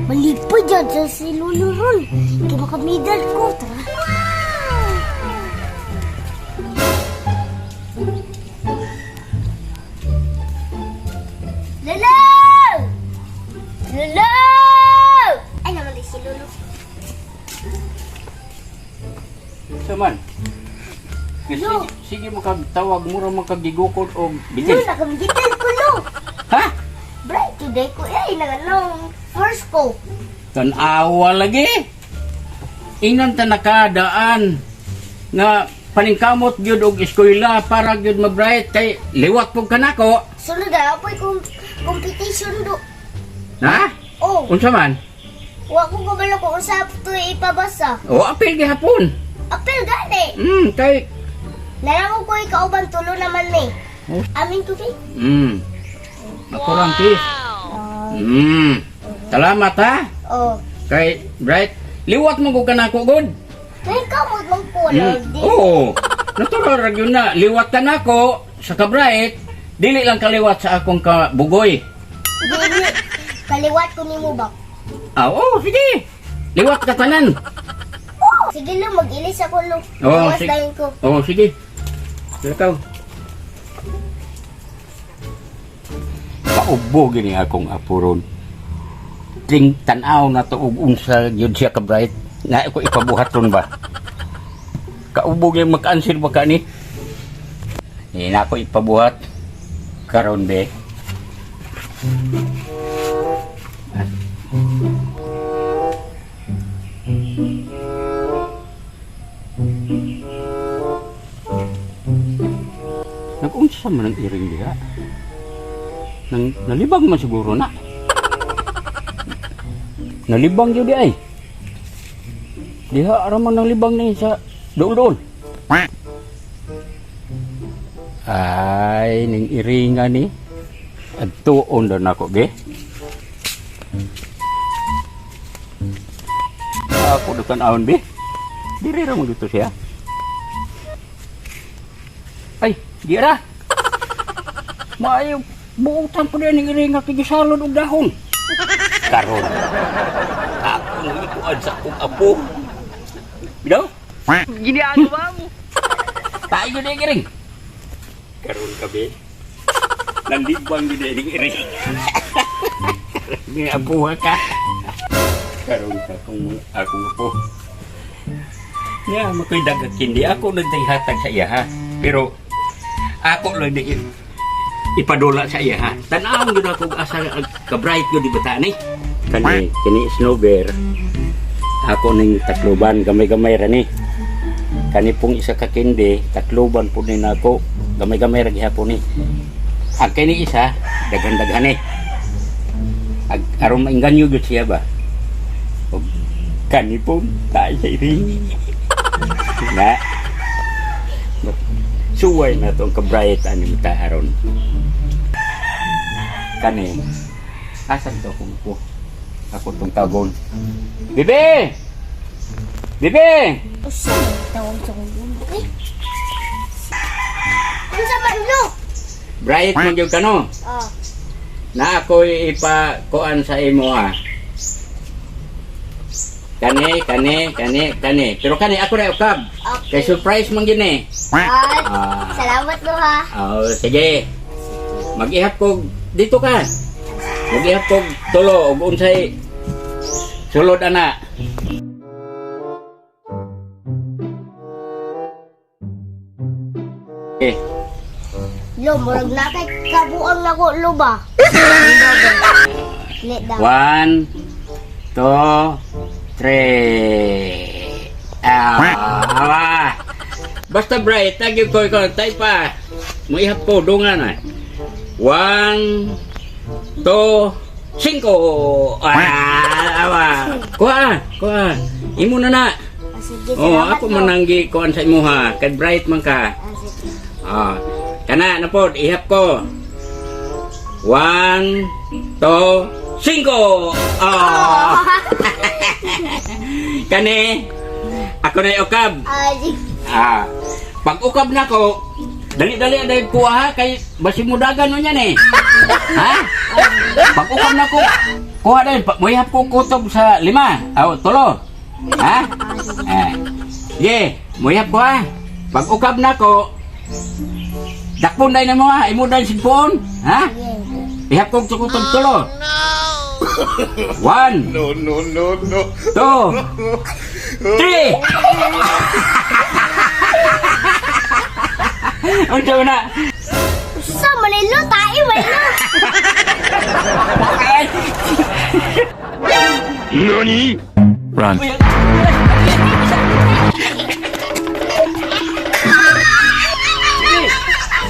Malipad yan sa si Lolo ron. Hindi makamidal ko. Tara. Lolo! Lolo! Ay, naman din si Lolo. Saman. Sige, Lo. sige mo kag tawag mo ra man kag gigukod og Lo, bitin. nakamigital ko, Lo. Ha? Bright today ko. Ay, naganong first ko. Tan-awa lagi. Ingnan ta nakadaan nga paningkamot gyud og eskwela para gyud mabright kay liwat pug kanako. Sunod na ako kung competition do. Ha? Oh, Unsa man? wa ko kabalo kung unsa to ipabasa. O apil gihapon. Apil gani. Kay Narango ko ikauban tulo naman ni. Oh. Amin to kay. Ako lang tis. Salamat ha. Oh. Kay bright liwat mo ko kanako gud. Kay kamot mang pulo di. Oo. Natural ra gyud na liwat ka nako sa kabright, dili lang kaliwat sa akong kabugoy. Dili kaliwat ko nimo ba? Ah, oo, sige. Liwat ka tanan. Oh, sige lo mag-ilis ako lo. Oo, Gawas sige. dayon ko. Oo, sige. Lakaw. Paubo gini akong apuron. Ting tan-aw na to og unsa gyud siya ka bright. Na ako ipabuhat ron ba? Kaubo gyud maka-answer ba ka ni? Hindi na ako ipabuhat. Karon be. Nag-unsa man ang iring diha? Nang nalibang man siguro na. Nalibang gyud di ay. Diha ra man nalibang ni sa dool-dool. Ay, ning iringa ni. Adtuon daw nako ge. Ako dukan ahon be. Diri ra man dito siya. Ay, di ra. Maayo buutan ko din ang iringa kay gisalod og dahon. Karon. Ako nang ikuan sa akong apo. Bidaw? Ginagawa mo. Tayo gyud ang iring. Karon ka be. Nandibang gyud ang iring. Ni apo ka. Karon ka kung akong apo. Ya, makoy dagat kindi ako nagdihatag sa iya ha. Pero ako lang di ipadula sa iya ha. Tan-awon gyud ako asa ka bright gyud di bata ni. Kani kini snowbear. Ako ning takluban gamay-gamay ra ni. Kani pong isa ka kindi, takluban po ni nako. Gamay-gamay ra gihapon ni. Ang kini isa, daghan-daghan ni. Ag aron mainganyo gyud siya ba. Og kani pong tayo sa iring. Na. Suway na tong kabrayat ani mita aron. Kani. Asan to kung ko? Ako tong tagon. Bibi! Bibi! Usa man tawag sa kong gulo eh. Unsa man lo? Bright man gyud kano. Oh. Na ako'y ipakuan sa imo ah. Kani, kani, kani, kani. Pero kani ako ra ukab. Okay. Kay surprise man gyud ni. Ah, Ah. salamat lo ha. Oh, sige. Mag-ihap kog dito ka. Mag-ihap kog tulo og unsay sulod ana. Eh, Lo, murag na kay kabuang nako lo ba? Let down. 1, 2, 3. Ah, awa. Basta bright, tagyo ko ikaw, tay pa. Muihap ko, dungan na. 1, 2, 5. Ah, awa. Kuha, kuha. Imo na na. Ah, sige, Oh, salamat ako lo. man ang gikuan sa imuha. Kay bright man ka. Ah, sige. Ah, kana na pod, ihap ko. 1, 2, 5. Ah. Kani ako na ukab. Ah, sige. Ah. Pag ukab na ko, dali-dali ang dahil kuha ha, kay basi mudagan mo yan eh. Ha? Pag ukab na ko, Kuha din, muihap ko kutob sa 5. Aw, 3. Ha? Eh. Sige, muihap ko ha. Pag ukab na ko, dakpon dahil na mo ha. Imo dahil sigpoon. Ha? Sige. Ihap ko sa kutob 3. 1. No, no, no, no. 2, 3. Unsa man na? Sa Manilo, tae, Manilo. Ay! NANI? Run.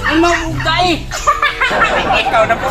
Ano mo, tay? Ikaw na po.